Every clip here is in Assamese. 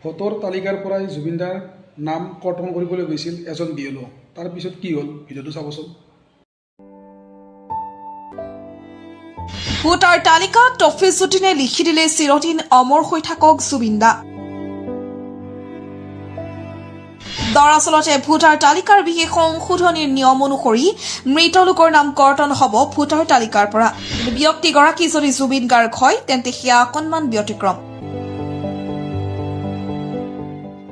ভোটৰ তালিকাৰ পৰাই জুবিনদাৰ নাম কৰ্তন কৰিবলৈ গৈছিল এজন বি এল অ'। তাৰপিছত কি হ'ল, ভিডিঅ'টো চাবচোন। ভোটাৰ তালিকাত তফিজুদ্দিনে লিখি দিলে, "চিৰদিন অমৰ হৈ থাকক জুবিন দা"। দৰাচলতে ভোটাৰ তালিকাৰ বিশেষ সংশোধনীৰ নিয়ম অনুসৰি মৃত লোকৰ নাম কৰ্তন হ'ব ভোটাৰ তালিকাৰ পৰা। কিন্তু ব্যক্তিগৰাকী যদি জুবিন গাৰ্গ হয়, তেন্তে সেয়া অকণমান ব্যতিক্ৰম।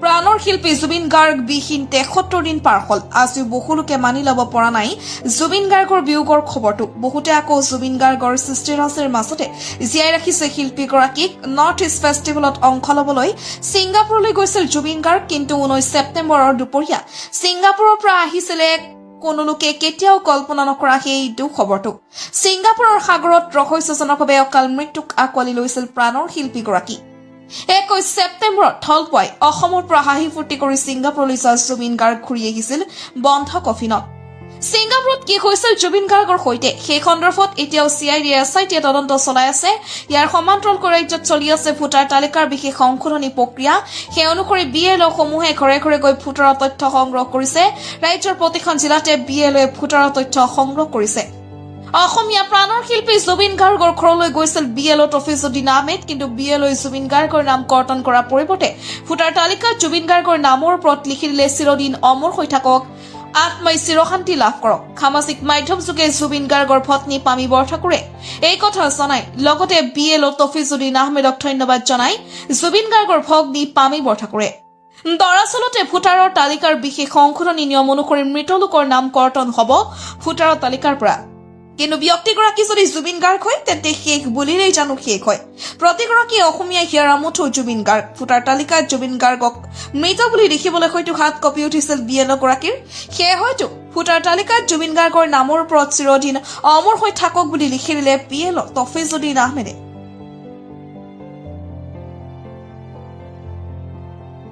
প্ৰাণৰ শিল্পী জুবিন গাৰ্গ বিহীন 73 দিন পাৰ হ'ল। আজিও বহু লোকে মানি ল'ব পৰা নাই জুবিন গাৰ্গৰ বিয়োগৰ খবৰটো। বহুতে আকৌ জুবিন গাৰ্গৰ সৃষ্টিৰাজিৰ মাজতে জীয়াই ৰাখিছে শিল্পীগৰাকীক। নৰ্থ ইষ্ট ফেষ্টিভেলত অংশ ল'বলৈ ছিংগাপুৰলৈ গৈছিল জুবিন গাৰ্গ। কিন্তু 19 ছেপ্টেম্বৰৰ দুপৰীয়া ছিংগাপুৰৰ পৰা আহিছিলে কোনো লোকে কেতিয়াও কল্পনা নকৰা সেই দুঃখবৰটো। ছিংগাপুৰৰ সাগৰত ৰহস্যজনকভাৱে অকাল মৃত্যুক আঁকোৱালি লৈছিল প্ৰাণৰ শিল্পীগৰাকী। 21 ছেপ্টেম্বৰত ঢল পুৱাই অসমৰ পৰা হাঁহি ফূৰ্তি কৰি ছিংগাপুৰলৈ যোৱা জুবিন গাৰ্গ ঘূৰি আহিছিল বন্ধ কফিনত। ছিংগাপুৰত কি হৈছিল জুবিন গাৰ্গৰ সৈতে, সেই সন্দৰ্ভত এতিয়াও C I D, S I টিয়ে তদন্ত চলাই আছে। ইয়াৰ সমান্তৰালকৈ ৰাজ্যত চলি আছে ভোটাৰ তালিকাৰ বিশেষ সংশোধনী প্ৰক্ৰিয়া। সেই অনুসৰি বি এল অ' সমূহে ঘৰে ঘৰে গৈ ভোটাৰৰ তথ্য সংগ্ৰহ কৰিছে। ৰাজ্যৰ প্ৰতিখন জিলাতে বি এল অ'য়ে ভোটাৰৰ তথ্য সংগ্ৰহ কৰিছে। অসমীয়া প্ৰাণৰ শিল্পী জুবিন গাৰ্গৰ ঘৰলৈ গৈছিল বি এল অ' তফিজুদ্দিন আহমেদ। কিন্তু বি এল অ'ই জুবিন গাৰ্গৰ নাম কৰ্তন কৰাৰ পৰিৱৰ্তে ভোটাৰ তালিকাত জুবিন গাৰ্গৰ নামৰ ওপৰত লিখি দিলে, "চিৰদিন অমৰ হৈ থাকক, আত্মাই চিৰশান্তি লাভ কৰক"। সামাজিক মাধ্যমযোগে জুবিন গাৰ্গৰ পত্নী পামী বৰঠাকুৰে এই কথা জনায়। লগতে বি এল অ' তফিজুদ্দিন আহমেদক ধন্যবাদ জনাই জুবিন গাৰ্গৰ ভগ্নী পামী বৰঠাকুৰে। দৰাচলতে ভোটাৰৰ তালিকাৰ বিশেষ সংশোধনী নিয়ম অনুসৰি মৃত লোকৰ নাম কৰ্তন হ'ব ভোটাৰৰ তালিকাৰ পৰা। কিন্তু ব্যক্তিগৰাকী যদি জুবিন গাৰ্গ হয়, তেন্তে শেষ বুলিলেই জানো শেষ হয়? প্ৰতিগৰাকী অসমীয়া হিয়াৰ আমঠু জুবিন গাৰ্গ। ভোটাৰ তালিকাত জুবিন গাৰ্গক মৃত বুলি দেখিবলৈ হয়তো হাত কঁপি উঠিছিল বি এল গৰাকীৰ। সেয়ে হয়তো ভোটাৰ তালিকাত জুবিন গাৰ্গৰ নামৰ ওপৰত "চিৰদিন অমৰ হৈ থাকক" বুলি লিখি দিলে বি এল তফিজুদ্দিন আহমেদে।